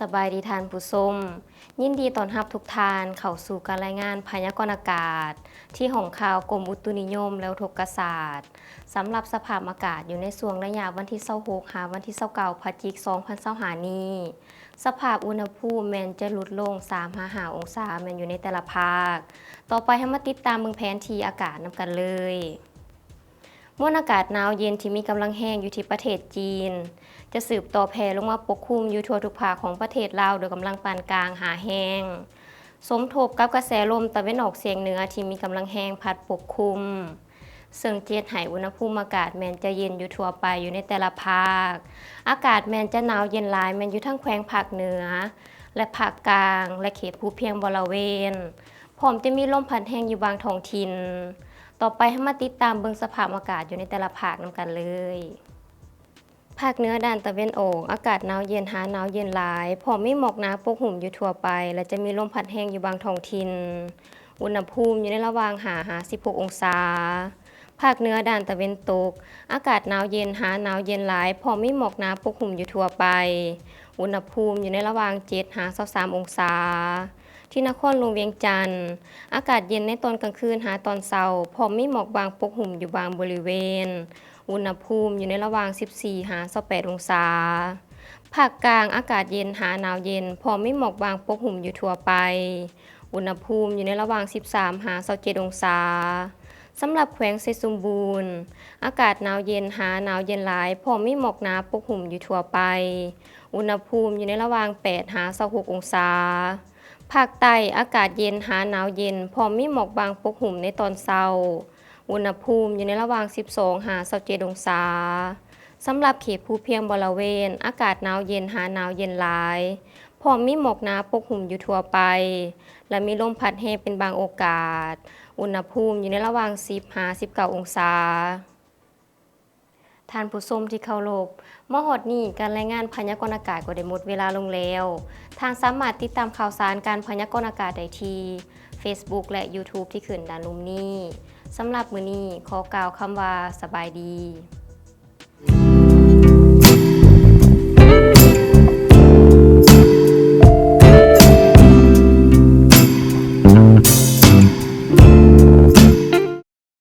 ສະບາຍດີທ່ານຜູ້ຊົມ, ຍິນດີຕ້ອນຮັບທຸກທ່ານເຂົ້າສູ່ການລາຍງານພະຍາກອນອາກາດ ທີ່ຫ້ອງຂ່າວກົມອຸຕຸນິຍົມ ແລະ ອຸທົກກະສາດ ສຳລັບສະພາບອາກາດຢູ່ໃນຊ່ວງໄລຍະວັນທີຊາວຫົກ ຫາວັນທີຊາວເກົ້າ ພະຈິກ ສອງພັນຊາວຫ້ານີ້. ສະພາບອຸນຫະພູມແມ່ນຈະຫຼຸດລົງສາມຫາຫ້າອົງສາ ແມ່ນຢູ່ໃນແຕ່ລະພາກ. ຕໍ່ໄປເຮົາມາຕິດຕາມເບິ່ງແຜນທີ່ອາກາດນຳກັນເລີຍ. ມວນອາກາດໜາວເຢັນທີ່ມີກຳລັງແຮງຢູ່ທີ່ປະເທດຈີນ ຈະສືບຕໍ່ແຜ່ລົງມາປົກຄຸມຢູ່ທົ່ວທຸກພາກຂອງປະເທດລາວ ໂດຍກຳລັງປານກາງຫາແຮງ, ສົມທົບກັບກະແສລົມຕາເວັນອອກສຽງເໜືອທີ່ມີກຳລັງແຮງພັດປົກຄຸມ, ເຊິ່ງຈະເຮັດໃຫ້ອຸນຫະພູມອາກາດແມ່ນຈະເຢັນຢູ່ທົ່ວໄປຢູ່ໃນແຕ່ລະພາກ. ອາກາດແມ່ນຈະໜາວເຢັນຫຼາຍແມ່ນຢູ່ທັງແຂວງພາກເໜືອ ແລະ ພາກກາງ ແລະ ເຂດພູພຽງບໍລະເວນ, ພ້ອມຈະມີລົມພັດແຮງຢູ່ບາງທ້ອງຖິ່ນ. ຕໍ່ໄປເຮົາມາຕິດຕາມເບິ່ງສະພາບອາກາດຢູ່ໃນແຕ່ລະພາກນຳກັນເລີຍ. ພາກເໜືອດ້ານຕາເວັນອອກ ອາກາດໜາວເຢັນຫາໜາວເຢັນຫຼາຍ, ພ້ອມມີໝອກໜາປົກຫຸ້ມຢູ່ທົ່ວໄປ ແລະ ຈະມີລົມພັດແຮງຢູ່ບາງທ້ອງຖິ່ນ. ອຸນຫະພູມຢູ່ໃນລະຫວ່າງຫ້າຫາສິບຫົກອົງສາ. ພາກເໜືອດ້ານຕາເວັນຕົກ ອາກາດໜາວເຢັນຫາໜາວເຢັນຫຼາຍ, ພ້ອມມີໝອກໜາປົກຫຸ້ມຢູ່ທົ່ວໄປ. ອຸນຫະພູມຢູ່ໃນລະຫວ່າງເຈັດຫາຊາວສາມອົງສາ. ທີ່ນະຄອນຫຼວງວຽງຈັນ ອາກາດເຢັນໃນຕອນກາງຄືນຫາຕອນເຊົ້າ, ພ້ອມມີໝອກບາງປົກຫຸ້ມຢູ່ບາງບໍລິເວນ. ອຸນຫະພູມຢູ່ໃນລະຫວ່າງສິບສີ່ຫາຊາວແປດອົງສາ. ພາກກາງ ອາກາດເຢັນຫາໜາວເຢັນ, ພ້ອມມີໝອກບາງປົກຫຸ້ມຢູ່ທົ່ວໄປ. ອຸນຫະພູມຢູ່ໃນລະຫວ່າງສິບສາມຫາຊາວເຈັດອົງສາ. ສຳລັບແຂວງໄຊສົມບູນ ອາກາດໜາວເຢັນຫາໜາວເຢັນຫຼາຍ, ພ້ອມມີໝອກໜາປົກຫຸ້ມຢູ່ທົ່ວໄປ. ອຸນຫະພູມຢູ່ໃນລະຫວ່າງແປດຫາຊາວຫົກອົງສາ. ພາກໃຕ້ ອາກາດເຢັນຫາໜາວເຢັນ, ພ້ອມມີໝອກບາງປົກຫຸ້ມໃນຕອນເຊົ້າ. ອຸນຫະພູມຢູ່ໃນລະຫວ່າງສິບສອງຫາຊາວເຈັດອົງສາ. ສຳລັບເຂດພູພຽງບໍລະເວນ ອາກາດໜາວເຢັນຫາໜາວເຢັນຫຼາຍ, ພ້ອມມີໝອກໜາປົກຫຸ້ມຢູ່ທົ່ວໄປ ແລະ ມີລົມພັດແຮງເປັນບາງໂອກາດ. ອຸນຫະພູມຢູ່ໃນລະຫວ່າງສິບຫາສິບເກົ້າອົງສາ. ທ່ານຜູ້ຊົມທີ່ເຄົາລົບ, ມາຮອດນີ້ ການລາຍງານພະຍາກອນອາກາດກໍໄດ້ໝົດເວລາລົງແລ້ວ. ທ່ານສາມາດຕິດຕາມຂ່າວສານການພະຍາກອນອາກາດໄດ້ທີ່ Facebook ແລະ YouTube ທີ່ຂຶ້ນດ້ານລຸ່ມນີ້. ສຳລັບມື້ນີ້ ຂໍກ່າວຄຳວ່າ ສະບາຍດີ.